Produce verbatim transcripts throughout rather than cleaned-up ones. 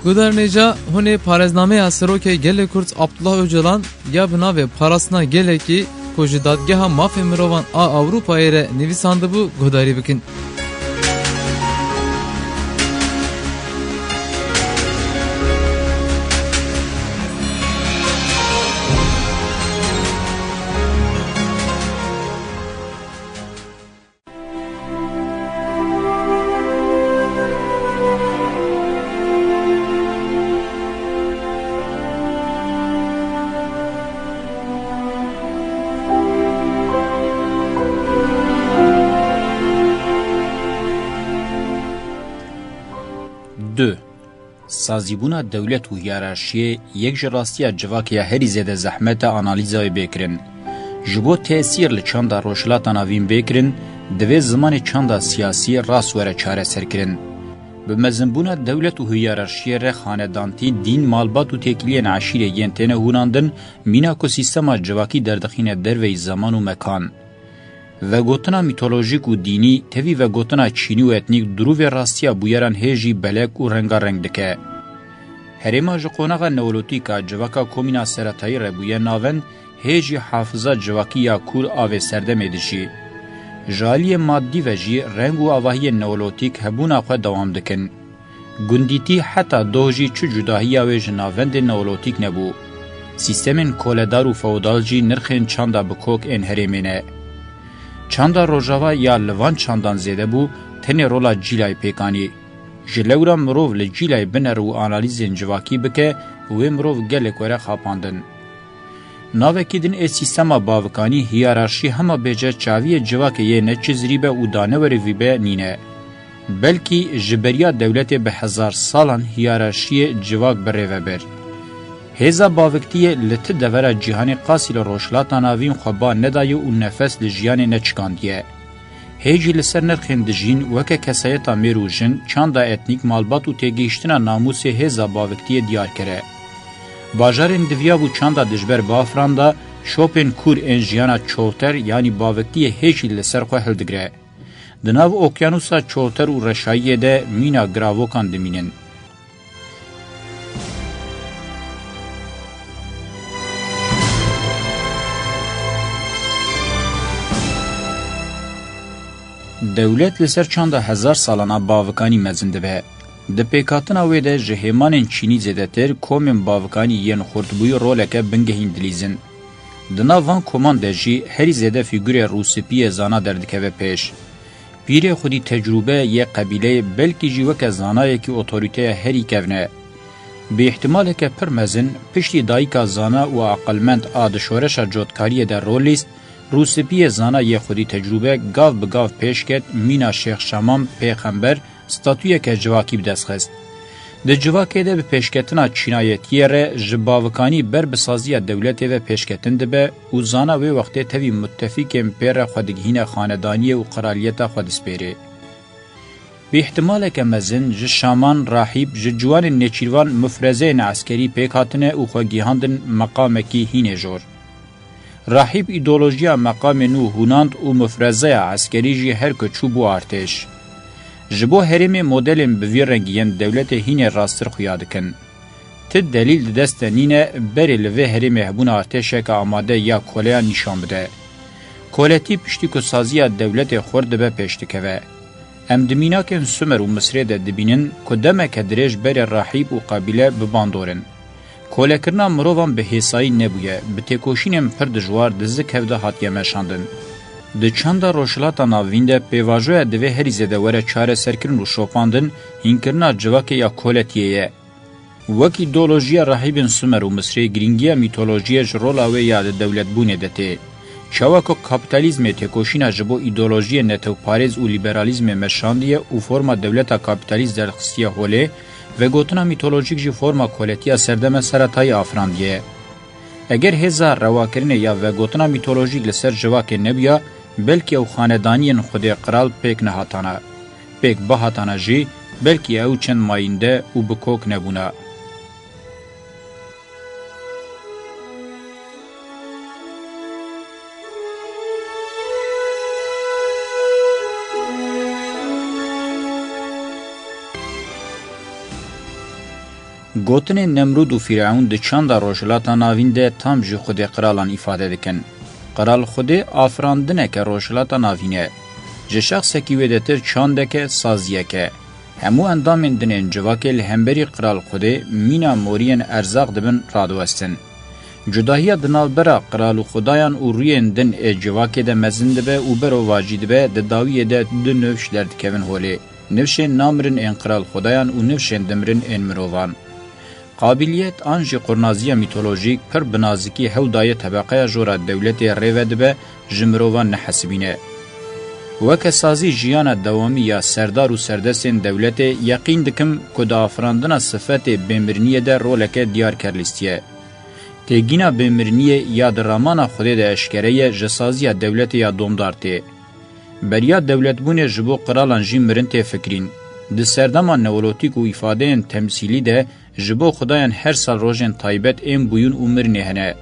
Guhdarên hêja, hûn ê parêznameya Serokê Gelê Kurd Abdullah Ocalan ya bi navê Parastina Gelekî ku ji Dadgeha Mafê Mirovan a Ewropayê re nivîsandibû guhdarî bikin. Du. Sazîbûna dewlet û hiyerarşiyê yek ji rastiya civakê ya herî zêde zehmet e analîza wê bê kirin. Ji bo tesîr li çanda Rojhilata Navîn bê kirin, divê zimanê çanda siyasî rast were çareserkirin. Bi mezinbûna dewlet û hiyerarşiyê re xanedantî, dîn, malbat û têkiliyên eşîrê yên têne hûnandin, mîna ku sîstema civakî derdixîne derveyî zeman û mekan. Vegotina mîtolojîk û dînî, tevî vegotina çînî û etnîk dirûvê rastiya bûyeran hê jî belek û rengareng dike. Herêma ji qonaxa neolotîk a civaka komîna seretayî re bûye navend, hê jî hafiza civakî ya kûr a vê serdemê dijî. Ji aliyê maddî ve jî reng û avahiyên neolotîk hebûna xwe dewam dikin. Gundîtî heta doh jî çi cudahiya wê ji navendên neolotîk nebû. Sîstemên koledar û feodal jî nirxên çanda bi kok ên herêmê ne. Çanda rojava ya li van çandan zêde bû, tenê rola Cîlayê pêk anî. Ji lewra mirov li Cîlayê binere û analîzên civakî bike, wê mirov gelek were xapandin. Navekî din ê sîstema bavikanî, hiyerarşî, hema bêje çaviyê civakê yê ne çi zirî be û danewere vî be nîne. Belkî ji beriya dewletê bi hezar salan hiyerarşiyê civak bi rê ve bir. Hêza baviktiyê li ti devera cîhanê qasî li Rojhilata Navîn xwe ba nedaye û nefes li jiyanê neçikandiye. Hê jî li ser nirxên dijîn weke kesayeta mêr û jin, çanda etnîk, malbat û têgihiştina namûsê hêza baviktiyê diyar kere. Bajarên diviyabû çanda dijber biafiranda, şopên kûr ên jiyana çolter yanî baviktiyê hê jî li ser xwe hildigre. Di nav okyanûsa çolter û reşayiyê de mîna giravokan dimînin. Dewlet li ser çanda hezar salan a bavikanî mezin dibe. Di pêkhatina wê de ji hêmanên çînî zêdetir komên bavikanî yên xurtbûyî roleke bingehîn dilîzin. Di nav van koman de jî herî zêde fîgurê rûspiyê zana derdikeve pêş. Pîrê xwedî tecrûbe yê qebîleyê belkî jî weke zanayekî otorîteya herî kevn e. Bi îhtimaleke pir mezin, piştî dayika zana û aqilmend a di şoreşa cotkariyê de rol lîst, rûspiyê zana yê xwedî tecrûbe gav bi gav pêş ket, mîna Şêx Şaman pêxember, statuyeke civakî bi dest xist. Di civakê de bi pêşketina çînayetiyê re ji bavikanî ber bi saziya dewletê ve pêşketin dibe û zana wê wextê tevî muttefîkên pê re xwe digihîne xanedaniyê û qiraliyeta xwe dispêrê. Bi îhtimaleke mezin ji şaman, rahîb, ji ciwanên nêçîrvan mufrezeyên eskerî pêk hatine û xwe gihandin meqamekî hînê jor. Rahîb îdeolojiya meqamê nû hûnand û mufrezeya eskerî jî her ku çû bû artêş. Ji bo herêmê modelên bi vî rengî yên dewletê hînê rasttir xuya dikin. Ti delîl di dest de nîne, berê li vê herêmê hebûna artêşeke amade ya koleyan nîşan bide. Koletî piştî ku saziya dewletê xurt dibe pêş dikeve. Em di mînakên Sumer û Misrê de dibînin ku demeke dirêj berê rahîb û qebîle bi bandor in. Kolekirina mirovan bi hêsayî nebûye, bi têkoşînên pir dijwar di zik hev de hatiye meşandin. Di çanda Rojhilata Navîn de pêvajoya divê herî zêde were çareserkirin û şopandin, hînkirina civakê ya koletiyê ye. Wek îdeolojiya rahîbên Sumer û Misrê, girîngiya mîtolojiyê ji rola wê ya di dewletbûnê de tê. Çawa ku kapîtalîzmê têkoşîna ji bo îdeolojiyê netewparêz û lîberalîzmê meşandiye û forma dewleta kapîtalîst derxistiye holê, vegotina mîtolojîk jî forma koletiya serdeme seretayî afirandiye. Eger hêza rewakirinê ya vegotina mîtolojîk li ser civakê nebûya, belkî ew xanedaniyên xwedê qral pêk nehatana. Pêk bihatana jî, belkî ew çend mayînde û bi kok nebûna. Gotinên Nemrûd û Fîreûn di çanda Rojhilata Navîn de tam jî Xwedê qiralan îfade dikin. Qiral Xwedê afirandineke Rojhilata Navîn e. Ji şexsekî wêdetir çandeke, saziyek e. Hemû endamên din ên civakê li hemberî Qiral Xwedê mîna moriyên erzaq dibin radiwestin. Cudahiya di navbera qiral û xudayan û rûyên din ê civakê de mezin dibe û berovajî dibe, di dawiyê de du nifş derdikevin holê. Nifşên namirin ên qiral xudayan û nifşên dimirin ên mirovan. Qabîliyet an jî qurnaziya mîtolojîk pir bi nazikî hew daye tebeqeya jora dewletê rê ve dibe, ji mirovan nehesibîne. Weke sazî jiyana dewamî ya serdar û serdestên dewletê, yeqîn dikim ku di afirandina sifetê bêmiriniyê de roleke diyar ker lîstiye. Têgîna bêmiriniyê ya di ramana Xwedê de eşkere ye, ji saziya dewletê ya domdar tê. Beriya dewletbûnê ji bo qiralan jî mirin tê fikirîn. Di serdema neolotîk û îfadeyên temsîlî de ji bo xwedayên her sal rojên taybet ên bûyîn û mirinê hene.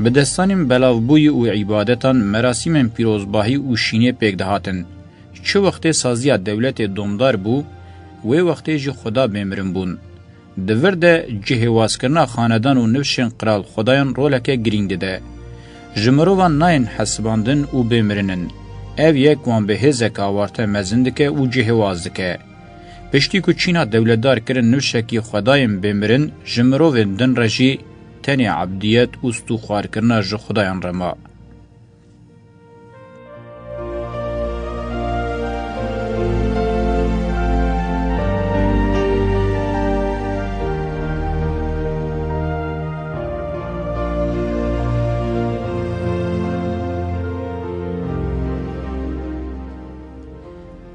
Bi destanên belavbûyî û îbadetan merasîmên pîrozbahî û şînê pêk dihatin. Çi wextê saziya dewletê domdar bû, wê wextê jî xweda bêmirin bûn. Di vir de cihêwazkirina xanedan û nifşên qiral xudayan roleke girîng dide. Ji mirovan nayên hesibandin û bêmirin in. Ev yek wan bi hêzeke awarte mezin dike û cihêwaz dike. Piştî ku çîna dewletdar kirin nifşekî xwedayên bêmirin, ji mirovên din re jî tenê ebdiyet û stûxwarkirina ji xudayan re ma.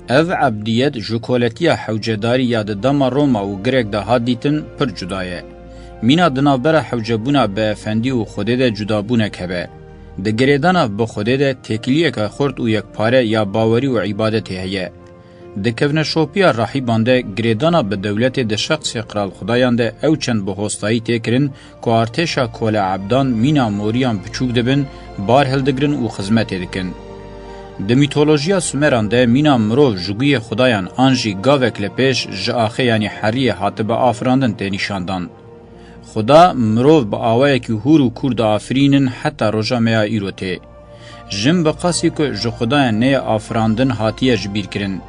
Ev ebdiyet ji koletiya hewcedarî ya di dema Roma û Grek de hat dîtin pir cuda ye. Mîna di navbera hewcebûna bi efendî û Xwedê de cudabûnek hebe. Di girêdana bi Xwedê de têkiliyeke xurt û yekpare ya bawerî û îbadetê heye. Di kevneşopiya rahîban de girêdana bi dewletê di şexsê qral xudayan de ew çend bi hostayî tê kirin ku artêşa kole ebdan mîna moriyan piçûk dibin, bar hildigirin û xizmetê dikin. Di mîtolojiya Sumeran de mîna mirov ji guyê xudayan an jî gavek li pêş ji axê yanî heriyê hatibe afirandin tê nîşandan. Xuda mirov bi awayekî hûr û kûr diafirînin heta roja me ya îro tê. Jin bi qasî ku ji xudayên neyê afirandin hatiye ji bîr kirin.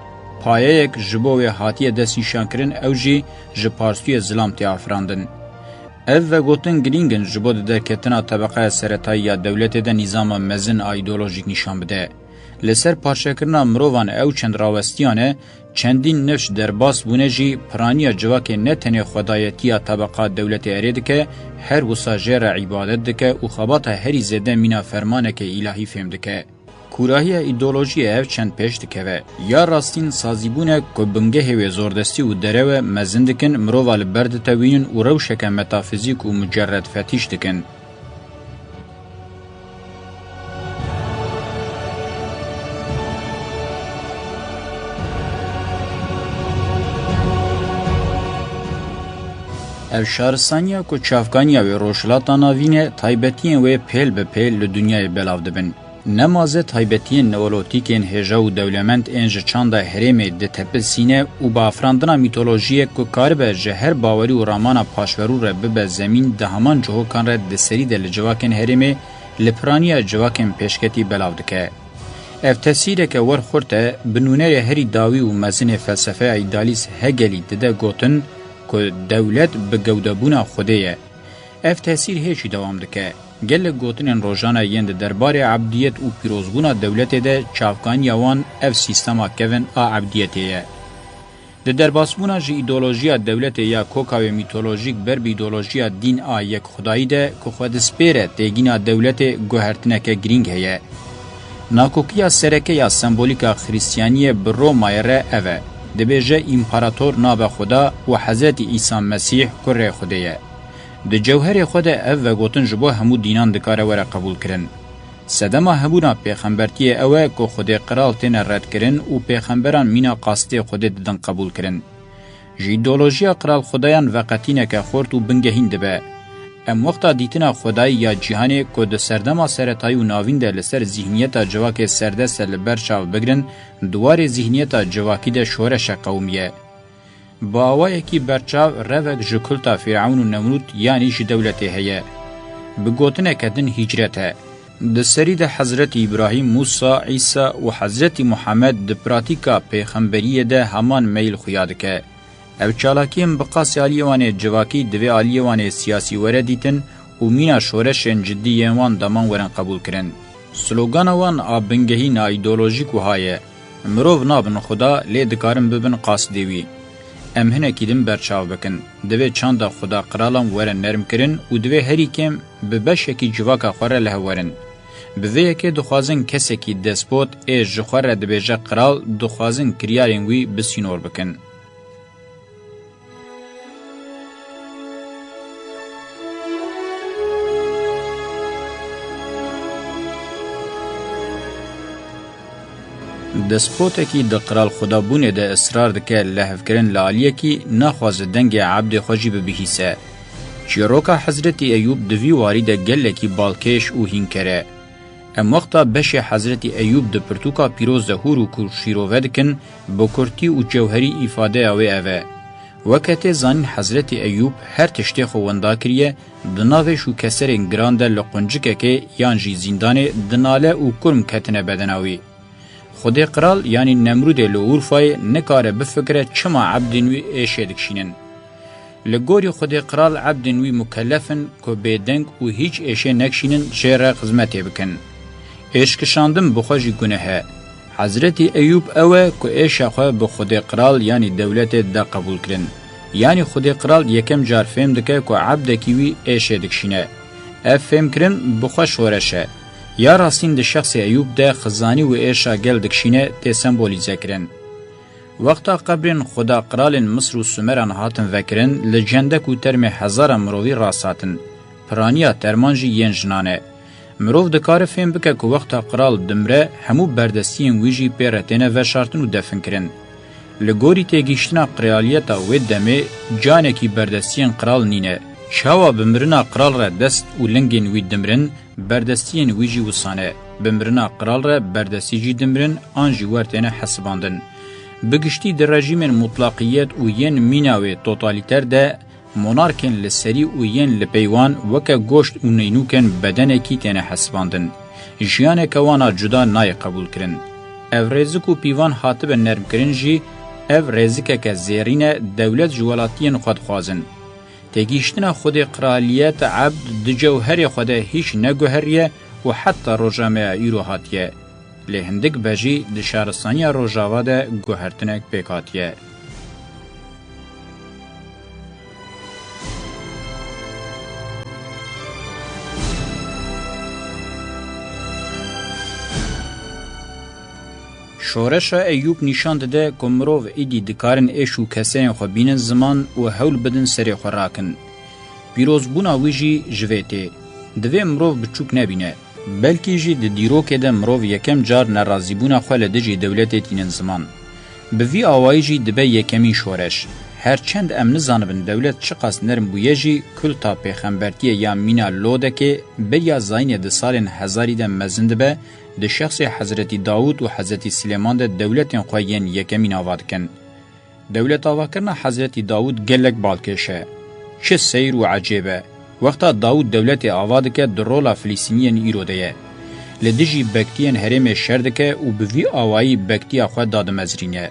Payeyek ji bo wê hatiye destnîşankirin, ew jî ji parstûyê zilam tê afirandin. Ev vegotin girîng in ji bo di derketina tebeqeya seretayî ya dewletê de nîzama mezin a îdeolojîk nîşan bide. Li ser parçekirina mirovan ew çend rawestiyan e, çendîn nifş derbas bûne jî, piraniya civakê ne tenê xwedayetiya tebeqa dewletê erê dike, her wisa jê re îbadet dike û xebata herî zêde mîna fermaneke îlahî fêm dike. Kûrahiya îdeolojiyê ev çend pêş dikeve. Ya rastîn sazîbûnek ku bingehê wê zordestî û derew e mezin dikin, mirova li ber ditewînin û rewşeke metafizîk û mucerred fetîş dikin. Ev şaristaniya ku çavkaniya wê Rojhilata Navîn e, taybetiyên wê pêl bi pêl li dinyayê belav dibin. Nemaze taybetiyên neolotîkên hêja û dewlemend ên ji çanda herêmê ditepisîne û bi afirandina mîtolojiyek ku karibe ji her bawerî û ramana paşverû re bibe zemîn, di heman cihokan re di serî de li civakên herêmê li piraniya civakên pêşketî belav dike. Ev tesîreke wer xurt e, bi nûnerê herî dawî û mezinê felsefeya îdealîst Hegelî dide gotin ku dewlet bi gewdebûna Xwedê ye. Ev tesîr hê jî dewam dike. Gelek gotinên rojane yên di derbarê ebdiyet û pîrozbûna dewletê de çavkaniya wan ev sîstema kevin a ebdiyetê ye. Di derbasbûna ji îdeolojiya dewletê ya koka wê mîtolojîk ber bi îdeolojiya dîn a yekxwedayî de ku xwe dispêre têgîna dewletê, guhertineke girîng heye. Nakokiya sereke ya sembolîka Xiristiyaniyê bi Romayê re ev e. Dibêje împarator nabe Xuda û Hezretî Îsa Mesîh kurê Xwedê ye. Di cewherê xwe de ev vegotin ji bo hemû dînan dikare were qebûlkirin. Sedema hebûna pêxembertiyê ew e ku Xwedê Qral têne redkirin û pêxemberan mîna qastê Xwedê didin qebûlkirin. Ji îdeolojiya Qral Xudayan veqetîneke xurt û bingehîn dibe. Em wexta dîtina Xwedayî ya cîhanê ku di serdema seretayî û navîn de li ser zîhniyeta civakê serdest e li ber çav bigrin, di warê zîhniyeta civakî de şoreşe qewimiye. Bi awayekî berçav revek ji kulta Fîrewn û Nemrûd, yanî ji dewletê heye. Bi gotineke din hîcret e. Di serî de Hezretî Îbrahîm, Mûsa, Îsa û Hezretî Muhammed di pratîka pêxemberiyê de heman meyl xuya dike. Ev çalakiyên bi qasî aliyê wan ê civakî divê aliyê wan ê siyasî were dîtin û mîna şoreşên cidî yên wan deman werin qebûlkirin. Slogana wan a bingehîn a îdeolojîk wiha ye, mirov nabin Xuda, lê dikarin bibin qasdê wî. Em hinekî din berçav bikin. Divê çanda Xuda qiralan were nermkirin û divê herî kêm bi beşekî civaka xwe re li hev werin. Bi vê yekê dixwazin kesekî despot ê ji xwe re dibêje qiral, dixwazin kiryarên wî bi sînor bikin. Despotekî di qral xwedabûnê de israr dike lehevkirin li aliyekî naxwaze dengê ebdê xwe jî bibihîse. Çîroka Hezretî Eyûb di vî warî de gelekî balkêş û hînker e. Em wexta beşê Hezretî Eyûb di pirtûka pîroz de hûr û kûr şîrove dikin, bi kurtî û cewherî îfadeya wê ev e. Weke tê zanîn Hezretî Eyûb her tiştê xwe wenda kiriye, di navêş û keserên giran de li quncikekê yan jî zîndanê dinale û kurm ketine bedena wî. Xwedê qral, yanî Nemrûdê li Urfayê nikare bifikire çima ebdên wî êşê dikişînin. Li gorî Xwedê qral ebdên wî mukellef in ku bêdeng û hîç êşê nekişînin jê re xizmetê bikin. Êşkişandin bi xwe jî guneh e. Hezretî Eyûb ew e ku êşa xwe bi Xwedê qral yanî dewletê de qebûl kirin. Yanî Xwedê qral yekem car fêm dike ku ebdekî wî êşê dikişîne. Ev fêmkirin bi xwe şoreş e. Ya rastîn di şexsê Eyûb de xizanî û êşa gel dikişîne tê sembolîze kirin. Wexta qebrên Xuda qiralên Misr û Sumeran hatin vekirin, li cendek û termê hezaran mirovî rast hatin. Piraniya terman jî yên jinan e. Mirov dikare fêm bike ku wexta qiral dimre, hemû berdestiyên wî jî pê re têne veşartin û definkirin. Li gorî têgihiştina qiraliyeta wê demê, canekî berdestiyên qiral nîne. Çawa bi mirina qiral re dest û lingên wî dimrin, berdestiyên wî jî wisa ne. Bi mirina qiral re berdestî jî dimrin an jî wer têne hesibandin. Bi giştî di rejîmên mutlaqiyet û yên mîna wê totalîter de monarkên li serî û yên li pey wan weke goşt û nînûkên bedenekî têne hesibandin. Jiyaneke wan a cuda nayê qebûlkirin. Ev rêzik û pîvan hatibe nermkirin jî, ev rêzikeke zêrîn e, dewlet ji welatiyên xwe dixwazin. Têgihiştina Xwedê qiraliyet ebd di cewherê xwe de hîç neguheriye û heta roja me ya îro hatiye. Lê hindik bejî di şaristaniya Rojava de guhertinek pêk hatiye. Şoreşa Eyûb nîşan dide ku mirov êdî dikarin êş û keserên xwe bînin ziman û hewl bidin serê xwe rakin. Pîrozbûna wî jî ji vê tê. Divê mirov biçûk nebîne. Belkî jî di dîrokê de mirov yekem car nerazîbûna xwe li dijî dewletê tînin ziman. Bi vî awayî jî dibe yekemîn şoreş. Her çend em nizanibin dewlet çiqas nerm bûye jî, kulta pêxembertiyê ya mîna Lodekê beriya zayînê di salên hezarî de mezin dibe, di şexsê Hezretî Dawûd û Hezretî Silêman de dewletên xwe yên yekemîn ava dikin. Dewletavakirina Hezretî Dawûd gelek balkêş e. Çi seyr û ecêb e! Wexta Dawûd dewletê ava dike, di rola Filîstîniyên îro de ye. Li dijî bektiyên herêmê şer dike û bi vî awayî bektiya xwe dadimezirîne.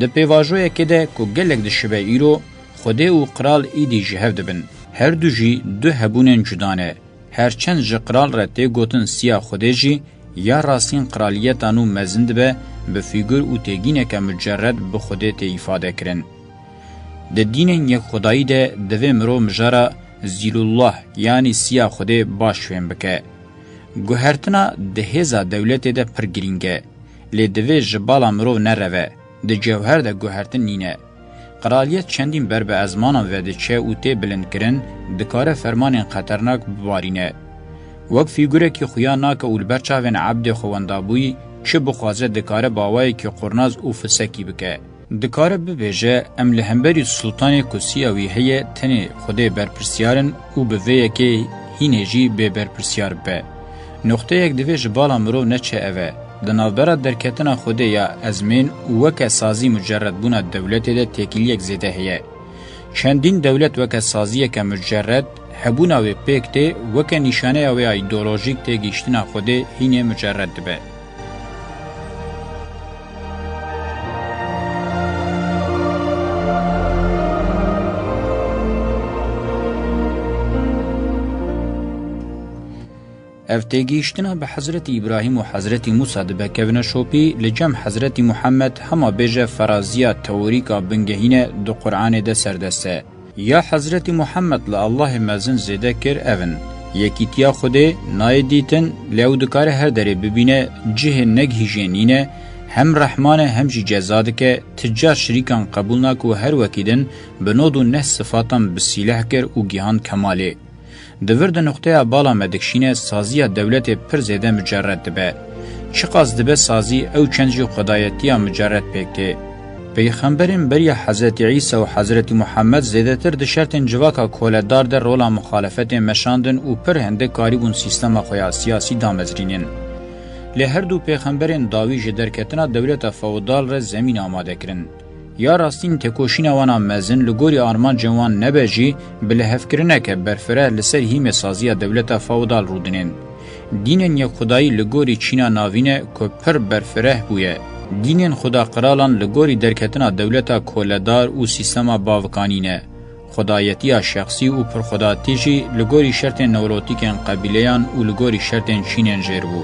Di pêvajoyekê de ku gelek dişibe îro, Xwedê û qral îdî ji hev dibin. Her du jî du hebûnên cuda ne. Her çend ji qral re tê gotin siya Xwedê jî, ya rastîn qraliyeta nû mezin dibe, bi fîgur û têgîneke mucerred bi Xwedê tê îfade kirin. Di dînên yekxwedayî de divê mirov mijara Zîlullah, yanî siya Xwedê baş fêm bike. Guhertina di hêza dewletê de pir girîng e, lê divê ji bala mirov nereve, di cewher de guhertin nîne. Qraliyet çendîn ber bi ezmanan ve diçe û tê bilindkirin, dikare fermanên xeternak bibarîne. Wek fîgurekî xuya nake û li ber çavên ebdê xwe wendabûyî, çi bixwaze dikare bi awayekî qurnas û fisekî bike. Dikare bibêje, em li hemberî sultanê ku siya wî heye, tenê Xwedê berpirsyar in û bi vê yekê hînê jî bêberpirsyar bibe. Nuqteyek divê ji bala mirov neçe ev e. Di navbera derketina Xwedê ya ezmên û weke sazî mucerredbûna dewletê de têkiliyek zêde heye. Çendîn dewlet weke saziyeke mucerred, hebûna wê pêk tê, weke nîşaneya wê ya îdeolojîk têgihiştina Xwedê hînê mucerred dibe. Ev têgihiştina bi Hezretî Îbrahîm û Hezretî Mûsa dibe kevneşopî, li cem Hezretî Muhammed hema bêje feraziya teorîk a bingehîn e di Quranê de serdest e. Ya Hezretî Muhammed li Allahê mezin zêde kir ev in: Yekîtiya Xwedê nayê dîtin, lê ew dikare her derê bibîne, cihê negihîjê nîne, hem Rehman e hem jî ceza dike, ti car şirîkan qebûl nake û her wekî din bi nod û neh sifatan bi sîleh kir û gihand kemalê. Di vir di nuqteya bala me dikşîne, saziya dewletê pir zêde mucerred dibe. Çiqas dibe sazî, ew çend jî xwedayetiya mucerred pêk tê. Peyxemberên beriya Hezretî Îsa û Hezretî Muhammed zêdetir di şertên civaka koledar de rola muxalefetê meşandin û pir hindik karîbûn sîstema xwe ya siyasî damezrînin. Lê her du pêxemberên dawî ji derketina dewleta feodal re zemîn amade kirin. Ya rastîn têkoşîna wan a mezin li gorî armancên wan nebe jî, bi lihevkirineke berfireh li ser hîmê saziya dewleta feodal rûdinên. Dînên yekxwedayî li gorî çîna navîn e ku pir berfireh bûye. Dînên xwedaqiralan li gorî derketina dewleta koledar û sîstema bavikanî ne. Xwedayetiya şexsî û pirxwedatî jî li gorî şertên newlotîkên qebîleyan û li gorî şertên çînên jêr bû.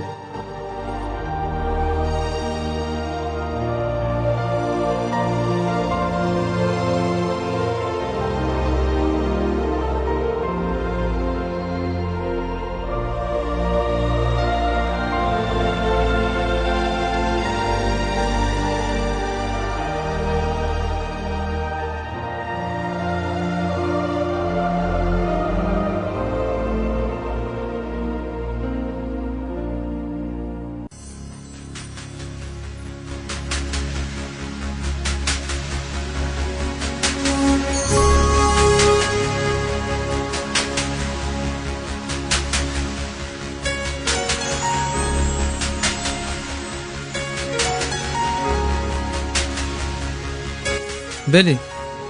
Belê,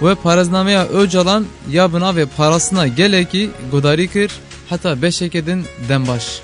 we parêznameya Ocalan ya bi navê Parastina Gelekî guhdarî kir, heta beşeke din dem baş.